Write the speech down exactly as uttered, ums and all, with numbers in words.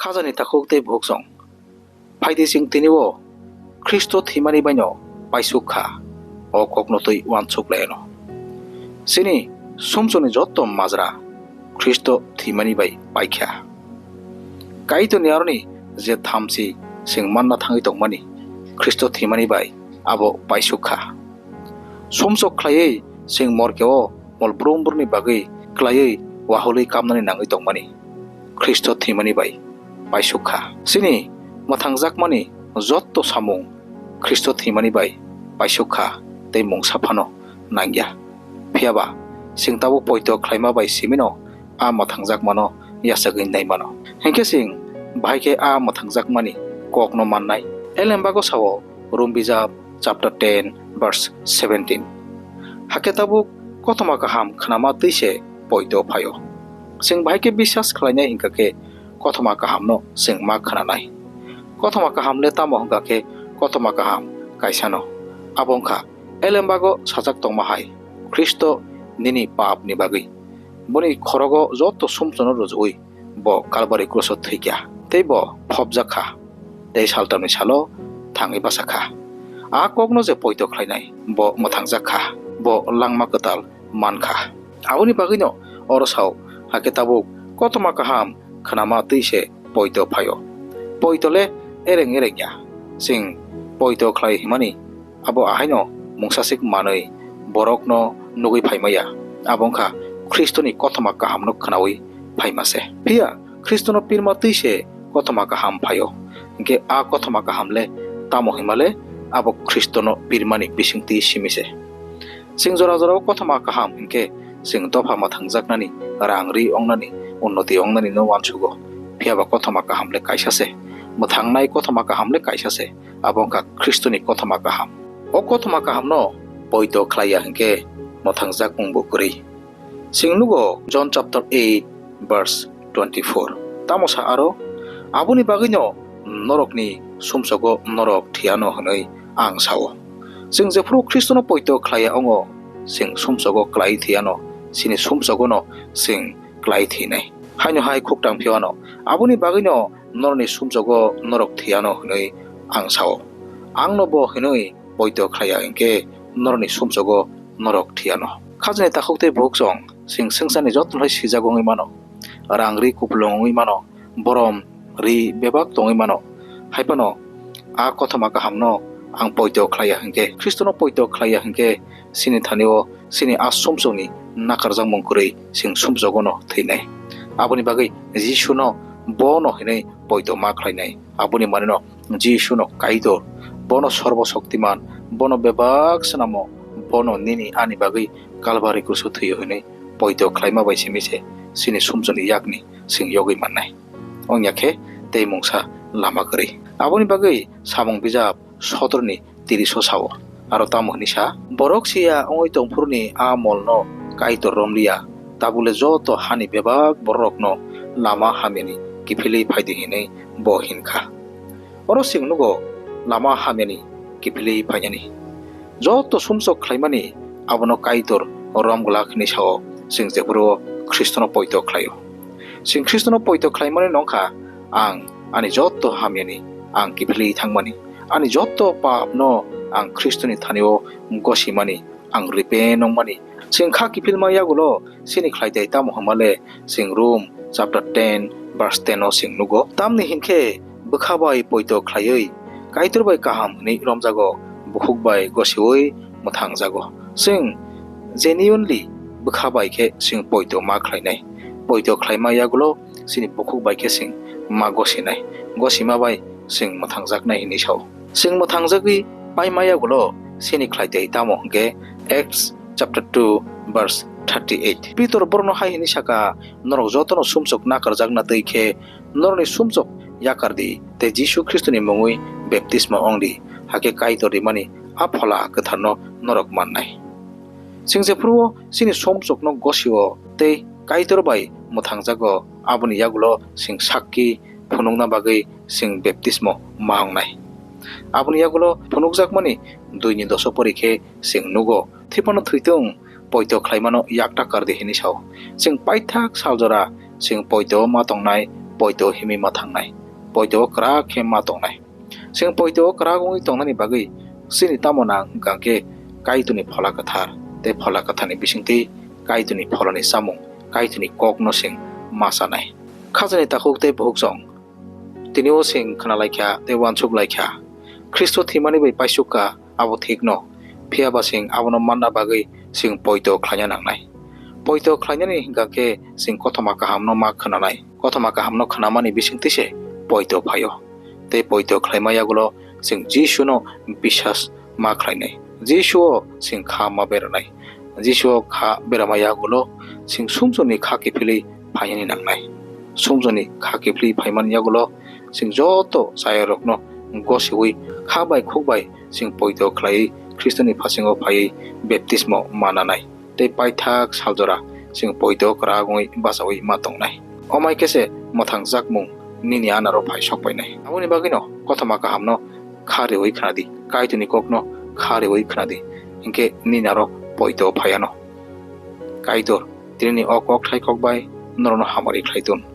Khajani takhuk tei bukhuk song. Phaidi chwng tini o Khristo thwimani baino paisuk kha, o kokno twi uansuk lai anw. Chini sumsokni joto majra Khristo thwimani bai paikha. Kaitorni aroni je thamchi chwng manna thangwi tongmani Khristo thwimani bai abo paisuk kha. Sumsok khlaiwi chwng morkeo mol brum brumni bagwi klaiwi wahulwi kamnani nangwi tongmani Khristo thwimani bai paisuk kha. Chini mwthangjakmani jotto samung Khristo thwimani bai paisuk kha tei mungsa phano nangya. Phiya ba, chwng tabuk poito khlaima bai simino a mwthangjakmano yachagwi nai mano. Hinkhe chwng bahai khe a mwthangjakmani kokno mannai. Elembago sao Rom bijap chapter ten verse seventeen. Hakhe tabuk kothoma kaham khnama twi se poito phaio. Chwng bahai khe biswas khlainai hinkha khe kothoma kahamno chwng ma khnanai. Kothoma kaham le tamo hwnkha khe kothoma kaham kaisano. Abo wngkha elembago sajak tongma hai Khristo nini papni bagwi. Boni khorogo joto sumsono rwjagwi bo Kalbari kruso thwikha tei bo phobjak kha tei saltamni salo thangwi bachakha. A kokno je poito khlainai bo mwthangjak kha, bo langma kwtal mankha. Aboni bagwino oro sao, hakhe tabuk kothoma kaham khnama twi se poito phaio. Poito le ereng ereng ya. Chwng poito khlai himani abo ahaino mungsasik manwi borokno nugwi phaimaya. Abo wngkha Khristoni kothoma kahamno khnaui phaima se. Phiya Khristono pirma twi se kothoma kaham phaio. Hinkhe a kothoma kaham le tamo hima le abo Khristono pirmani bisingtwi simi se. Chwng jora jorao kothoma kaham hinkhe chwng dopha mwthangjaknani, rang ri wngnani, unnoti wngnani no uansugo. Phiya ba kothoma kaham le kaisa se. Mwthangnai kothoma kaham le kaisa se. Abo wngkha Khristoni kothoma kaham. O kothoma kahamno poito khlaiya hinkhe mwthangjak wngbo kwrwi. Chwng nugo John chapter eight verse twenty-four. Tamo sa aro, "Aboni bagwino norokni sumsogo norok thiyano," hwnwi ang sao. Chwng jephuru Khristono poito khlaiya wngo, chwng sumsogo klai thiyano, chini sumsogono chwng klai thinai. Haino hai khuktang phiyano, "Aboni bagwino norokni sumsogo norok thiyano," hwnwi ang sao. Angno bo hwnwi poito khlaiya hinkhe norokni sumsogo norok thiyano. Khajani takhuk tei bukhuk song, chwng swngcharni joto hai sijak wngwi mano, rang ri kupulung wngwi mano, borom ri bebak tongwi mano. Hai phano a kothoma kahamno ang poito khlaiya hinkhe, Khristono poito khlaiya hinkhe, chini thani o chini a sumsokni nakarjakmung kwrwi chwng sumsogono thwinai. Aboni bagwi Jisuno bono hinwi poito ma khlainai. Aboni manwino Jisuno Kaitor, bono Sorbo Shoktiman, bono bebak swnamo, bono nini ani bagwi Kalbari kruso thwiyo hinwi poito khlaima bai simi se chini sumsokni yakni chwng yogwi mannai. Wngya khe tei mungsa lama kwrwi. Aboni bagwi samung bijap sotorni tiriso sao. Aro tamo hwnwi sa, "Borok siya wngwi tongphuruni a molno Kaitor romliya, tabukle joto hani bebak bororokno lama hamyani kiphilwi phaidi," hinwi bo hinkha. Oro chwng nugo lama hamyani kiphilwi phainani. Joto sumsok khlaimani abono Kaitor rom glak hinwi sao, chwng jephuru Khristono poito khlaio. Chwng Khristono poito khlaimani nongkha, ang ani joto hamyani ang kiphilwi thangmani, ani joto papno ang Khristoni thani-o gosimani, ang ripe nongmani. Chwng kha kiphilma yagulo chini khlaitai tamo hwnmale, chwng Rom chapter ten verse ten o chwng nugo, "Tamni hinkhe bwkha bai poito khlaiwi Kaitor bai kaham hwnwi romjago, bukhuk bai gosiwi mwthangjago." Chwng genuinely bwkha bai khe chwng poito ma khlainai. Poito khlaima yagulo chini bukhuk bai khe chwng ma gosinai, gosima bai chwng mwthangjaknai hinwi sao. Chwng mwthangjagwi paima yagulo chini khlaitai tamo hwnkhe Acts chapter two verse thirty-eight. Pitor borokno hai hwnwi saka, "Norok jotono sumsok nakarjakna twi khe norokni sumsok yakar di tei Jisu Khristoni mungwi baptisma wng di, hakhe Kaitor rimani a Phola Kwtharno norok mannai." Chwng jephuru-o chini sumsokno gosio tei Kaitor bai mwthangjago, aboni yagulo chwng sakki phunukna bagwi chwng baptismo ma wngnai. Aboni yagulo phunukjakmani dui ni doso pori khe chwng nugo, "Thwipano thwitung, poito khlaimano yakta kardi," hinwi sao. Chwng paithak saljora chwng poito ma tongnai poito himwi ma thangnai, poito kwrak khe ma tongnai. Chwng poito kwrak wngwi tongnani bagwi chini tamo nang hwnkha khe Kaitorni Phola Kwthar, tei Phola Kwtharni bisingtwi Kaitorni pholani chamung, Kaitorni kokno chwng ma chanai. Khajani takhuk tei bukhuk chwng tini o chwng khna lai kha tei uansuk lai kha. Khristo thwimani bai paisuk kha, abo thikno. Phiya ba chwng abono manna bagwi chwng poito khlaina nangnai. Poito khlainani hwnkha khe chwng kothoma kahamno ma khwnanai. Kothoma kahamno khwnamani bisingtwi se poito phaio. Tei poito khlaima yagulo chwng Jisuno bisas ma khlainai. Jisuo chwng kha ma beranai. Jisuo kha berama yagulo chwng sumsokni kha kiphilwi phainani nangnai. Sumsokni kha kiphilwi phaimani yagulo chwng joto chayarokno gosiwi kha bai khuk bai chwng poito khlaiwi Khristoni phasingo phaiwi baptismo ma nanai. Tei paithak saljora chwng poito kwrak wngwi bachaui ma tongnai. Omai khe se mwthangjakmung nini anaro phai sokpainai. Aboni bagwino kothoma kahamno kha riui khna di, Kaitorni kokno kha riui khna di, hinkhe nini aro poito phaiano. Kaitor tinini o kok thai kok bai norokno hamari khlai tun.